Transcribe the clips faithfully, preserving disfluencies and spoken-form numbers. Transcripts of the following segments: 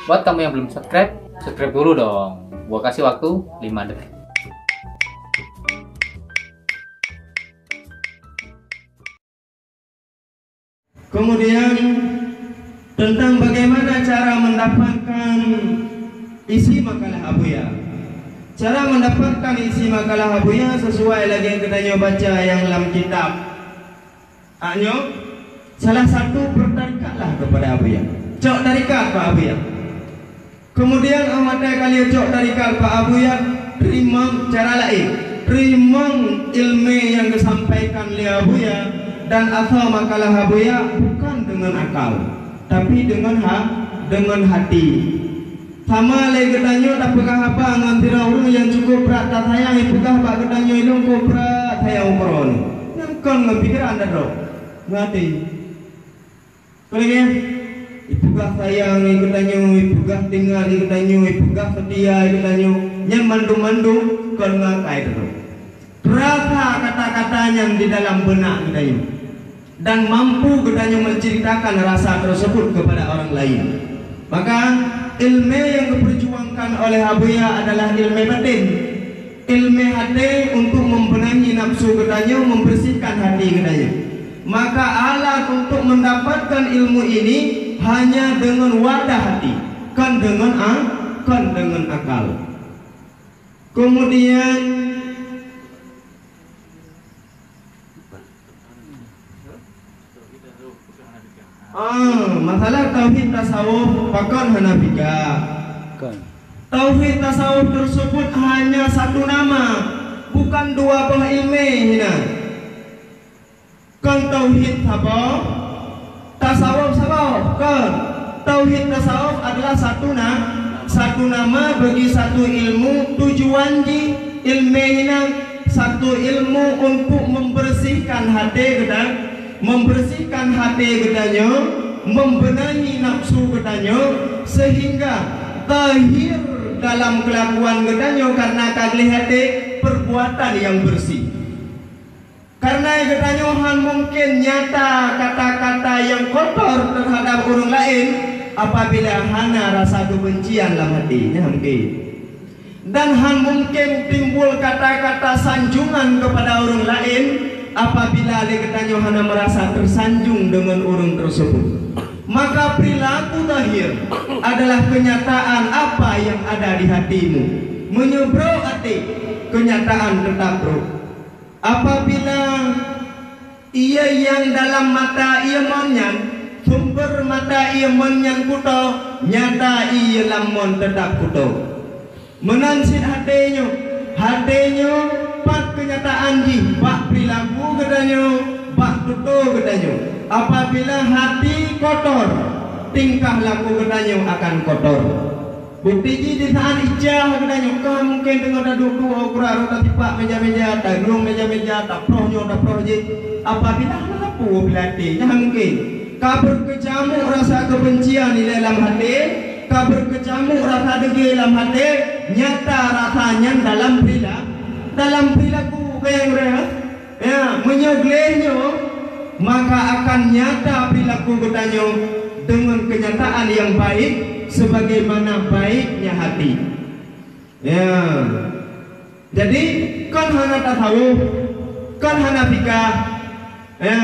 Buat kamu yang belum subscribe, subscribe dulu dong. Gua kasih waktu lima detik. Kemudian, tentang bagaimana cara mendapatkan isi makalah Abuya. Cara mendapatkan isi makalah Abuya sesuai lagée geutanyoe baca nyang lam kitab. Aknyoe, salah satu bertarikatlah kepada Abuya. Cok tarikat bak Abuya. Kemudian, 'oh watée ka lheueh cok tarikat bak Abuya, teurimong cara laén. Teurimong ilmu nyang geusampaikan lé Abuya dan asoe makalah Abuya bukan deungon akal, tapi deungon ha-, deungon hati. Sama lé geutanyoe tapeugah haba ngon sidroe ureuëng nyang cukup brat tasayang, ipeugah bak geutanyoe, "Ilôn kok brat sayang ukeue droeneuh." Nyan kon ngon pikeran dan droe, ngon até. Peue lagée? Ipeugah sayang keu geutanyoe, ipeugah teuingat keu geutanyoe, ipeugah seutia keu geutanyoe. Nyan mandum-mandum kon ngon akai teuh. Terasa kata-kata nyan di dalam beunak geutanyoe dan mampu geutanyoe menceritakan rasa tersebut kepada orang lain. Maka, ilmu yang diperjuangkan oleh Abuya adalah ilmu batin. Ilmu hati untuk membenahi nafsu geutanyoe, membersihkan hati geutanyoe. Maka alat untuk mendapatkan ilmu ini hanya dengan wadah hati, kon dengan a-, kon dengan akal. Kemudian, ah, masalah tauhid tasawuf pakon hana fika. Kon. Tauhid tasawuf tersebut hanya satu nama, bukan dua boh ilmu hina. Kon tauhid saboh, tasawuf saboh, kon. Tauhid tasawuf adalah satu na-, satu nama bagi satu ilmu, tujuan jih ilmu nyan satu ilmu untuk membersihkan hati geutanyoe, membersihkan hati geutanyoe, membenahi nafsu geutanyoe, sehingga zahir dalam kelakuan geutanyoe karena ka gleh hati perbuatan yang bersih. Karena geutanyoe hán mungkin nyata kata-kata nyang kotor terhadap ureuëng laén apabila hana rasa kebencian lam hati. Nyan hán mungkin. Dan hán mungkin timbul kata-kata sanjungan kepada ureuëng laén apabila lé geutanyoe hana merasa tersanjung dengan ureuëng tersebut. Maka perilaku zahir adalah kenyataan apa yang ada di hatimu. Meunyoe brok até, kenyataan tetap brok. Apabila ié nyang dalam mata ié mon nyan, sumber mata ié mon nyan kuto, nyata ié lam mon teutap kuto. Meunan cit até nyoe, até nyoe pat keunyataan jih bak peurilaku geutanyoe, bak tutoe geutanyoe. Apabila hati kotor, tingkah laku geutanyoe akan kotor. Bukti jih di saat ija geutanyoe ka mungken teungoh taduek-duek u uroe tasipak meja-meja, taglueng meja-meja, taproh nyoe taproh jih. Apabila hana sapeue bila até, nyan mungken ka beukeucamuk rasa keubencian ilée lam até, ka beukeucamuk rasa deungki lam até, nyata rasa nyan dalam peurila-, dalam peurilaku keu nyang raya. Ya, meunyoe gleh nyoe, maka akan nyata peurilaku geutanyoe deungon keunyataan nyang baik, sebagaimana baiknya hati. Ya. Jadi, kon hana tasawuf, kon hana fikah. Ya.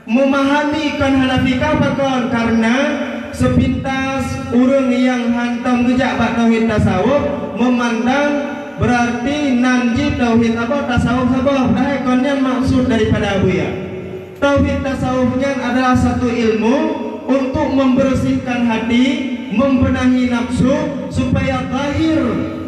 Memahami kon hana fikah pakon, karena sepintas ureuëng nyang hantom geujak bak tauhid tasawuf memandang berarti nan jih tauhid saboh, tasawuf saboh. Padahai kon nyan maksud daripada Abuya. Tauhid tasawuf nyan adalah satu ilmu untuk membersihkan hati, membenahi nafsu, supaya zahir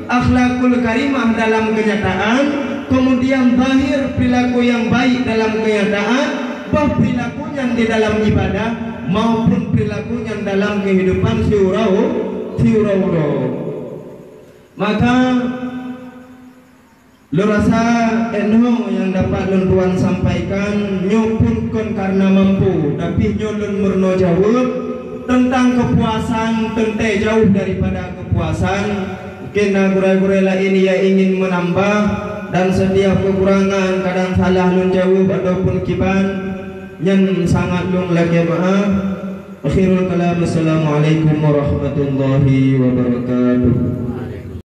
akhlakul karimah dalam kenyataan, kemudian zahir perilaku yang baik dalam kenyataan, boh perilaku nyan di dalam ibadah maupun perilaku nyan dalam kehidupan siuroe-, siuroe-uroe. Maka, lôn rasa 'oh noe nyang dapat lôn tuan sampaikan, nyoe pun kon karena mampu, tapi nyoe lôn meurunoe jaweueb teuntang keupuasan teuntée jauh daripada keupuasan. Mungken na gurée-gurée laén nyang ingin meunambah, dan setiap keukurangan, kadang salah lôn jaweueb ataupun kiban, nyan sangat lôn lakée meuáh. Akhirul kalam, assalamualaikum warahmatullahi wabarakatuh.